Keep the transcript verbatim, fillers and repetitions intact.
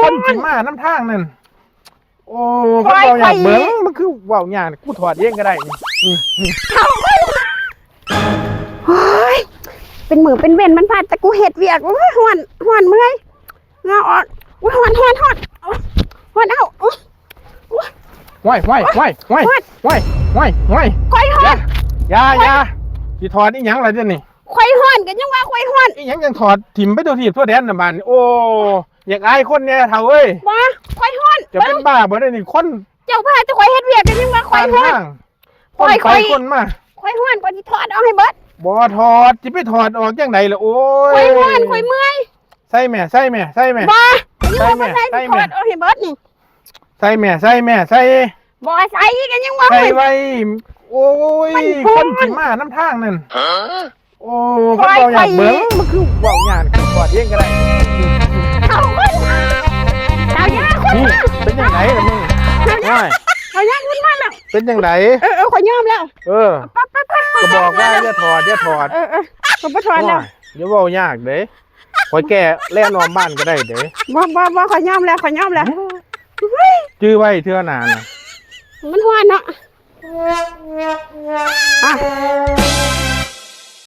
คนสิมานำทางนั่น โอ้ เขาเว้าอยากเบิ่ง มันคือเว้ายาก กูถอดเองก็ได้ นี่ นี่ นี่ เฮ้ย เป็นมื้อเป็นเว็นมันพัด แต่กูเฮ็ดเวียก โอ้ย ฮ้อน ฮ้อนเมื่อย เหงื่อออก โอ้ย ฮ้อน ฮ้อน ฮ้อน เอา ฮ้อน เอา โอ้ย โอ้ย ว้าย ว้าย ว้าย ว้าย ฮ้อน ว้าย ว้าย ว้าย ข่อยฮ้อน อย่า อย่า อย่า สิถอดอีหยังล่ะเดี๋ยวนี้ ข่อยฮ้อน ก็ยังว่าข่อยฮ้อน อีหยังยังถอดถิ่มไปทั่วทีบทั่วแดนน่ะบาดนี้ โอ้ อยากอายคนแหน่เฒ่าเอ้ย บ่ ข่อยฮ้อน จะเป็นบ้าบ่ได้นี่ คน เจ้าพาแต่ข่อยเฮ็ดเวียก ก็ยังว่าข่อยฮ้อน ตามทาง ข่อย คนไป ข่อย คนมา ข่อยฮ้อน ข่อยสิถอดออกให้เบิด บ่ถอด สิไปถอดออกจังใดล่ะ โอ้ย ข่อยฮ้อน ข่อยเมื่อย ใส่แม่ ใส่แม่ ใส่แม่ บ่ ยังว่าบ่ใส่ ใส่แม่ สิถอดออกให้เบิดนี่ ใส่แม่ ใส่แม่ ใส่ บ่ใส่ ก็ยังว่า ใส่ไว้ โอ้ย มันฮ้อน คนสิมานำทางนั่น โอ้ เขาเว้าอยากเบิ่ง มันคือเว้ายาก ถอดเองก็ได้ เอาเว้ย เอายาคน นี่ มา เป็นจังไดล่ะมึง เอายา ว้าย เอายาคนมาแล้ว เป็นจังได เออ เออ ข่อยยอมแล้ว เออ ไป ไป ไป ไป ก็บอกว่าอย่าถอด อย่าถอด เออ เออ ข่อยบ่ถอดแล้ว ว้าย อย่าเว้ายากเด้ ข่อยแก้แล่นอ้อมบ้านก็ได้เด้ บ่ บ่ บ่ ข่อยยอมแล้ว ข่อยยอมแล้ว จื้อไว้เทื่อหน้าน่ะ มันฮ้อนเนาะ อ่ะ